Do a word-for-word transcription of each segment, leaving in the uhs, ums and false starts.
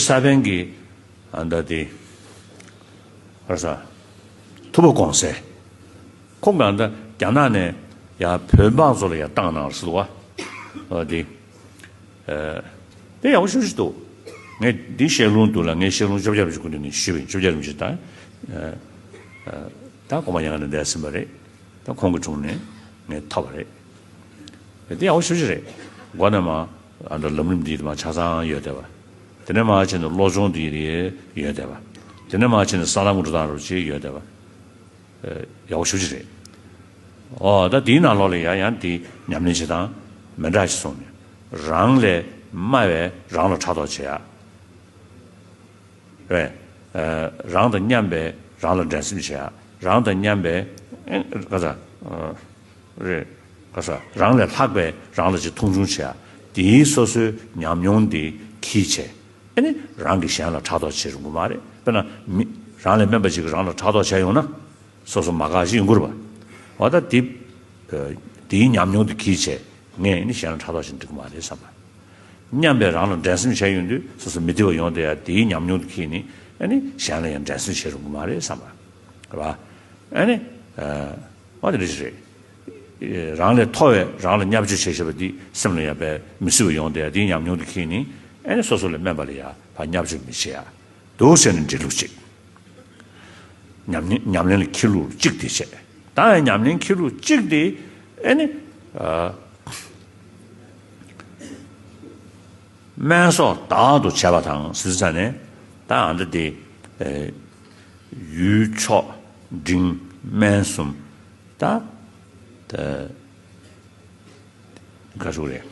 ས་པཎ་གྱི་ཨ་ད་དེ་ཧར་ས་ཐུབ་པ་གོང་གསལ། ཁོང་གང་ལྟར་རྒྱ་ནག་ནས་ཡང་བོད་འབངས་ཚོ་ལ་ཡང་བཏང་གནང་ཟེར་བ། འོ་དེ། དེ་ཡག་པོ་ཞེ་པོ་ཅིག་འདུག་ངས་འདི་བཤད་ལུང་འདུག་ལ། ངས་བཤད་ལུང་བཅོ་བརྒྱད་རིན་པོ་ཆེ་སྐུ་མདུན་ནས་ཞུས་པ་ཡིན། བཅོ་བརྒྱད་རིན་པོ་ཆེ་དང་། ད་གོང་མ་ཡང་ནས་འདས་ཟིན་པ་རེད། ད་ཁོང་གི་དྲུང་ནས་ངས་ཐོབ་པ་རེད། དེ་ཡག་པོ་ཞེ་པོ་ཅིག་རེད། མགོ་ནས་མ་ཨ་ད་ལམ་རིམ་འདི་མ་ཆ་ཚང་ཡོད་བསྡད་པ། དེ་ནས་མ་བྱས་ནས་བློ་སྦྱོང་འདི་ཡོད་བསྡད་པ། དེ་ནས་མ་བྱས་ནས་ས་ལམ་འགྲོ་སྟངས་རུ་ཅིག་ཡོད་བསྡད་པ། ཡག་པོ་ཞེ་པོ་ཅིག་རེད། ཨོ་ད་དེའི་ནང་ལོགས་ལ་ཡང་ཡང་དེ་ཉམས་ལེན་བྱེད་སྟངས་མི་འདྲ་ཞིག་སོང་ནས། རང་ལས་དམའ་བས་རང་ལ་ཕྲག་དོག་བྱེད་ཡ་རེད། རང་དང་མཉམ་པས་རང་ལ་འགྲན་སེམས་བྱེད་ཡ། རང་དང་མཉམ་པས་ཨེ་ག་ས་རེད་ག་ས་རང་ལས་ལྷག་པས་རང་ལ་ཅིག་མཐོང་ཆུང་བྱེད་ཡ། དེའི་སོ་སོའི་ཉམས་མྱོང་དེ་གིས་བྱས། ཨ་ནི་རང་གིས་གཞན་ལ་ཕྲག་དོག་བྱེད་རུང་གི་མ་རེད། དཔེར་ན་མི་རང་ལས་དམན་པ་ཅིག་གིས་རང་ལ་ཕྲག་དོག་བྱས་ཡོང་ན། སོ་སོ་མ་དགའ་ཞིག་ཡོང་གི་རེད་པ། འོ་ད་དེ། དེའི་ཉམས་མྱོང་དེ་གིས་བྱས། ངས་ནི་གཞན་ལ་ཕྲག་དོག་བྱེད་འགྲིག་གི་མ་རེད་བསམ་པ། མཉམ་པས་རང་ལ་འགྲན་སེམས་བྱས་ཡོང་དུས་སོ་སོ་མི་བདེ་བ་ཡོང་བསྡད་ཡ། དེའི་ཉམས་མྱོང་དེ་གིས་ནི་ཨ་ནི་གཞན་ལ་ཡང་འགྲན་སེམས་བྱེད་རུང་གི་མ་རེད་བསམ་པ། རེད་པ། ཨ་ནི། འོ་དེ་འདྲ་ཞིག་རེད། རང་ལས་མཐོ་བས་རང་ལ་བརྙས་བཅོས་བྱེད་བྱེད་པ་འདི་སེམས་ལ་ཡང་དཔེ་མི་སྲིད་པ་ཡོང་བསྡད་ཡ། དེའི་ཉམས་མྱོང་དེ་གིས་ནི་ཨ་ནི་སོ་སོ་ལས་དམན་པ་ལ་ཡང་ཕར་བརྙས་བཅོས་མི་བྱེད་ཡ། འདུག་བྱས་ནས་འདྲི་ལུགས་གཅིག་ཉམས་ཉམས་ལེན་ལ་འཁྱེར་ལུགས་གཅིག་དེ་བྱས། ད་ཡང་ཉམས་ལེན་འཁྱེར་ལུགས་གཅིག་དེ་ཨེ་ནི། སྨན་སོགས་བདག་ཏུ་བྱས་པ་དང་ཟེར་ཙ་ནས། ད་ཨ་འདི་དེ། ཡུལ་ཕྱོགས་འབྲིང་དམན་གསུམ། ད། ད། ག་ཟེར་རེད།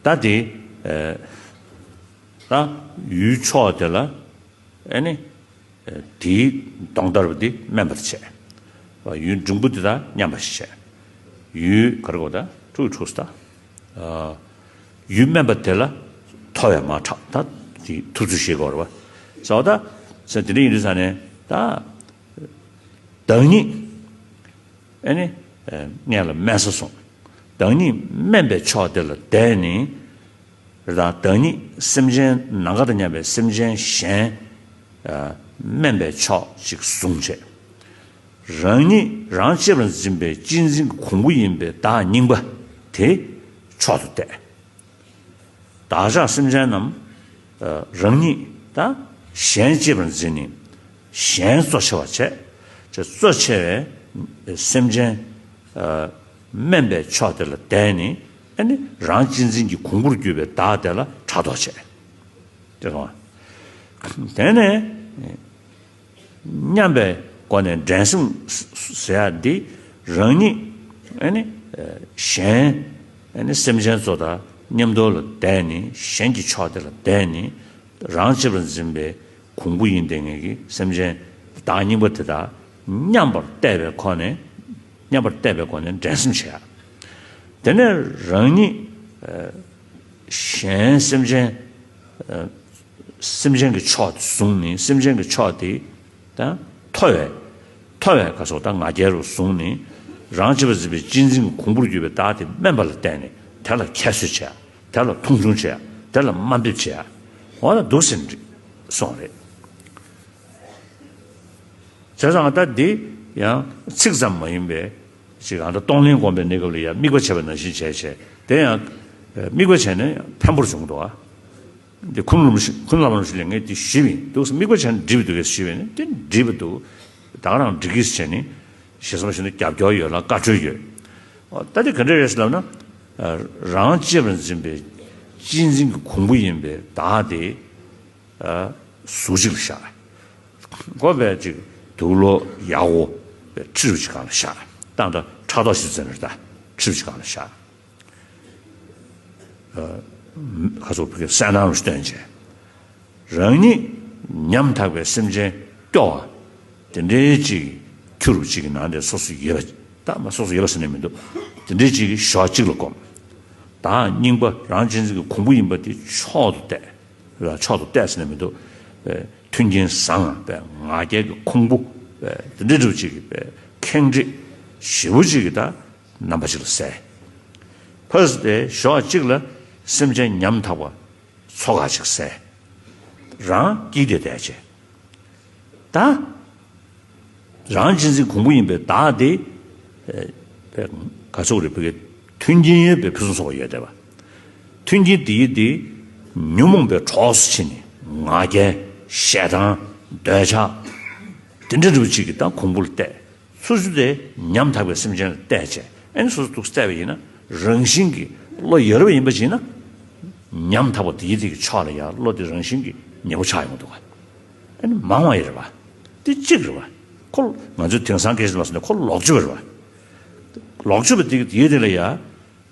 ད་དེ། ད་ཡུལ་ཕྱོགས་དེ་ལ་ཨེ་ནི། དེའི་གདོང་བསྟར་བ་དེ་དམན་པར་བྱས། ཡུལ་འབྲིང་པོ་དེ་དང་མཉམ་པ་ཞིག་བྱས། ཡུལ་ག་རེ་གོ་ད་ཕྲུག་ཕྲུག་ས་ད། ཡུལ་དམན་པ་དེ་ལ་མཐོ་བས་མར་ཕྲག་ད་དེ་ཐུབ་ཚོད་བྱེད་དགོས་རེད་པ། ས་འོ་ད། ས་དེ་འདྲ་ཡིན་དུས་ས་ནས་ད། བདག་ཉིད། ཨེ་ནི། སྔོན་ལ་དམན་ས་སོང་། བདག་ཉིད་དམན་པའི་ཕྱོགས་དེ་ལ་བསྡད་ནས། རེད་དང་བདག་ཉིད་སེམས་ཅན་ནམ་མཁའ་དང་མཉམ་པའི་སེམས་ཅན་གཞན། དམན་པའི་ཕྱོགས་ཅིག་བཟུང་བྱས། རང་ཉིད་རང་གཅེས་པར་འཛིན་པའི་གཅེས་འཛིན་གྱི་གོང་བུ་ཡིན་པའི་བདག་རྙིང་པ་དེ་མཆོག་ཏུ་གཏད། བདག་ཅག་སེམས་ཅན་རྣམས། རང་ཉིད་དང་གཞན་གཅེས་པར་འཛིན་ནས། གཞན་གཙོ་ཆེ་བར་བྱས། གཙོ་ཆེ་བའི་སེམས་ཅན། དམན་པའི་ཕྱོགས་དེ་ལ་བསྡད་ནས། ཨ་ནི་རང་གཅེས་འཛིན་གྱི་གོང་བུར་གྱུར་པའི་བདག་དེ་ལ་ཕྲག་དོག་བྱས། དེ་སོང་། དེ་ནས། མཉམ་པའི་སྒོ་ནས་འགྲན་སེམས་ཟེར་ཡ་འདི་རང་ཉིད་ཨ་ནི་གཞན་ཨ་ནི་སེམས་ཅན་ཚོ་དང་མཉམ་དུ་ལ་བསྡད་ནས། གཞན་གྱི་ཕྱོགས་དེ་ལ་བསྡད་ནས། རང་གཅེས་པར་འཛིན་པའི་གོང་བུ་ཡིན་བསྡད་མཁན་གྱི་སེམས་ཅན་བདག་རྙིང་པ་དེ་དག་མཉམ་པར་བལྟས་པའི་སྒོ་ནས། མཉམ་པར་བལྟས་པའི་སྒོ་ནས་འགྲན་སེམས་བྱེད་ཡ། དེ་ནས་རང་ཉིད་གཞན་སེམས་ཅན། སེམས་ཅན་གྱི་ཕྱོགས་དེ་བཟུང་ནས། སེམས་ཅན་གྱི་ཕྱོགས་དེ་ད་མཐོ་བའི། མཐོ་བའི་ག་སོགས་ད་ང་རྒྱལ་རུ་བཟུང་ནས། རང་གཅེས་པར་འཛིན་པའི་གཅེས་འཛིན་གྱི་གོང་བུར་གྱུར་པའི་བདག་དེ་དམན་པ་ལ་བརྟེན་ནས་དེ་ལ་ཁྱད་གསོད་བྱེད་ཡ། དེ་ལ་མཐོང་ཆུང་བྱེད་ཡ། དེ་ལ་དམའ་འབེབས་བྱེད་ཡ། འོ་ན་འདུག་ཟེར་ནས་སོང་རེད། བྱས་ཙང་ད་འདི་ཡང་ཚིག་ཙམ་མ་ཡིན་པའི་ཅིག་ཨ་ད་གཏོང་ལེན་སྒོམ་པའི་གནས་སྐབས་ལ་ཡང་དམིགས་པ་བྱས་པ་ནང་བཞིན་བྱས་བྱས། དེ་ཡང་དམིགས་པ་བྱས་ནས་ཕན་པོར་བྱུང་འདུག་ཨ། འདི་ཁུངས་ལུང་ཞིག་ཁུངས་ལ་མ་ལུང་ཞིག་ལས་ངས་འདི་ཞིབ་ཡིན་འདུག་དམིགས་པ་བྱས་ནས་འགྲིག་པ་འདུག་གས་ཞིབ་ཡིན་ནས་དེ་འགྲིག་པ་འདུག་ད་ག་རང་འགྲིག་གི་བྱས་ནས་ཞེ་ས་མ་ཞུ་ན་རྒྱབ་སྐྱོར་ཡོད་ལ་བཀའ་འཁྲོལ་ཡོད། ཨོ་ད་དེ་ག་འདྲ་རེད་ཟེར་ལབ་ན། རང་གཅེས་པར་འཛིན་པའི་གཅེས་འཛིན་གྱི་གོང་བུ་ཡིན་པའི་བདག་དེ། ཨ། ཟུར་གཅིག་ལ་བཞག་ཁོ་པས་ཅིག་དུག་ལོག་ཡག་པོ་པའི་ཁྲི་རུ་ཅིག་སྒང་ལ་བཞག་ཏང་ཏང་ཕྲག་དོག་ཞིག་བཙན་རེད་ད་ཁྲི་རུ་ཅིག་སྒང་ལ་བཞག་ཁ་སོགས་ཕ་གི་གསལ་སྣང་རུ་སྟོན་བྱས། རང་ཉིད་ཉམ་ཐག་པའི་སེམས་ཅན་སྐྱོ་བ་དེ་འདྲའི་ཅིག་ཁྱུ་རུ་ཅིག་གི་ནང་དེ་སོ་སོ་ཡོད་པ་ད་མ་སོ་སོ་ཡོད་པ་ཟེར་ནས་མི་འདུག་དེ་འདྲའི་ཅིག་གི་ཞོགས་གཅིག་ལ་སྒོམ། བདག་རྙིང་པ་རང་གཅེས་འཛིན་གྱི་གོང་བུ་ཡིན་པ་དེ་མཆོག་ཏུ་གཏད། ལ་མཆོག་ཏུ་གཏད་ཟེར་ནས་མི་འདུག་མཐུན་རྐྱེན་བཟང་ང་པའི་ང་རྒྱལ་གྱི་ཁུང་བུ་དེ་འདྲ་འདྲ་བོ་ཅིག་གི་ཁེངས་དྲེགས་ཞེ་པོ་ཅིག་གི་ད་རྣམ་པ་ཅིག་ལ་གསལ། ཕ་སི་ཏེ་ཞོགས་གཅིག་ལ་སེམས་ཅན་ཉམ་ཐག་པ་ ཚོ་ཁ་ཅིག་བསད། རང་སྐྱིད་དེ་བསྡད་བྱས། ད་རང་གཅེས་འཛིན་གོང་བུ་ཡིན་པའི་བདག་དེ་ཨེ་ག་ཚོད་རེད། བོད་ཀྱི་མཐུན་རྐྱེན་ཡོད་པའི་ཕུན་སུམ་ཚོགས་པ་ཡོད་བསྡད་པ། མཐུན་རྐྱེན་དེ་ཡི་དེ་ཉོན་མོངས་པའི་གྲོགས་སུ་ཕྱིན་ནས་ང་རྒྱལ་ཞེ་སྡང་འདོད་ཆགས་དེ་འདྲ་འདྲ་བོ་ཅིག་གིས་ད་གོང་བུ་ལ་བལྟས། སོ་སོ་དེ་ཉམ་ཐག་པའི་སེམས་ཅན་ལ་བལྟས་བྱས། ཨ་ནི་སོ་སོ་འདུག་བལྟས་པ་ཡིན་ན། རང་བཞིན་གྱིས་བློ་ཡོད་རབས་ཡིན་པ་ཅིག་ན། ཉམ་ཐག་པ་དེའི་དེ་གི་ཕྱོགས་ལ་ཡང་བློ་དེ་རང་བཞིན་གྱིས་ཉེ་པོ་ཆགས་ཡོང་གི་འདུག་ག་ཨ་ནི་མང་བ་ཡིན་རེད་པ། དེ་གཅིག་རེད་པ། ཁོ་ང་ཚོས་དེང་སང་སྐད་ཆ་ལ་ཟེར་ན་ཁོ་ལོག་སྤྱོད་པ་རེད་པ། ལོག་སྤྱོད་པ་དེ་གི་དེའི་དེ་ལ་ཡང་།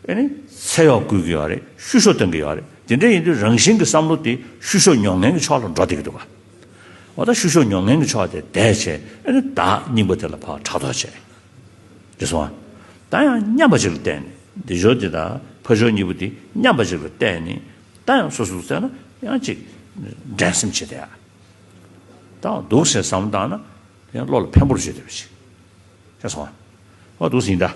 ཨ་ནི་ཚེ་གཡོག་བསྐུལ་གྱི་ཡོད་རེད། བཤུ་གཞོག་གཏོང་གི་ཡོད་རེད། དེ་འདྲ་ཡིན་དུས་རང་བཞིན་གྱི་བསམ་བློ་དེ་བཤུ་གཞོག་ཉོག་ངན་གྱི་ཕྱོགས་ལ་འགྲོ་བསྡད་ཀྱི་འདུག་ག་འོ་ད་བཤུ་གཞོག་ཉོག་ངན་གྱི་ཕྱོགས་དེ་བསྡད་བྱས། ཨ་ནི་བདག་རྙིང་པ་དེ་ལ་ཕར་ཕྲག་དོག་བྱས། དེ་སོང་ང་། ད་ཡང་མཉམ་པ་ཅིག་ལ་བལྟས་ནས། སྡིག་སྦྱོར་དེ་དང་ཕ་ཇོ་གཉིས་པོ་དེ་མཉམ་པ་ཅིག་ལ་བལྟས་ནས། ད་ཡང་སོ་སོ་བལྟས་ན་ཡང་ཅིག་འགྲན་སེམས་བྱེད་བསྡད་ཡ། ད་འདུག་ཟེར་བསམ་བློ་བཏང་ན་ཡང་བློ་ལ་ཕན་པོ་བྱེད་བསྡད་པ་ཅིག་དེ་སོང་ང་། འོ་འདུག་ཟིན་ད།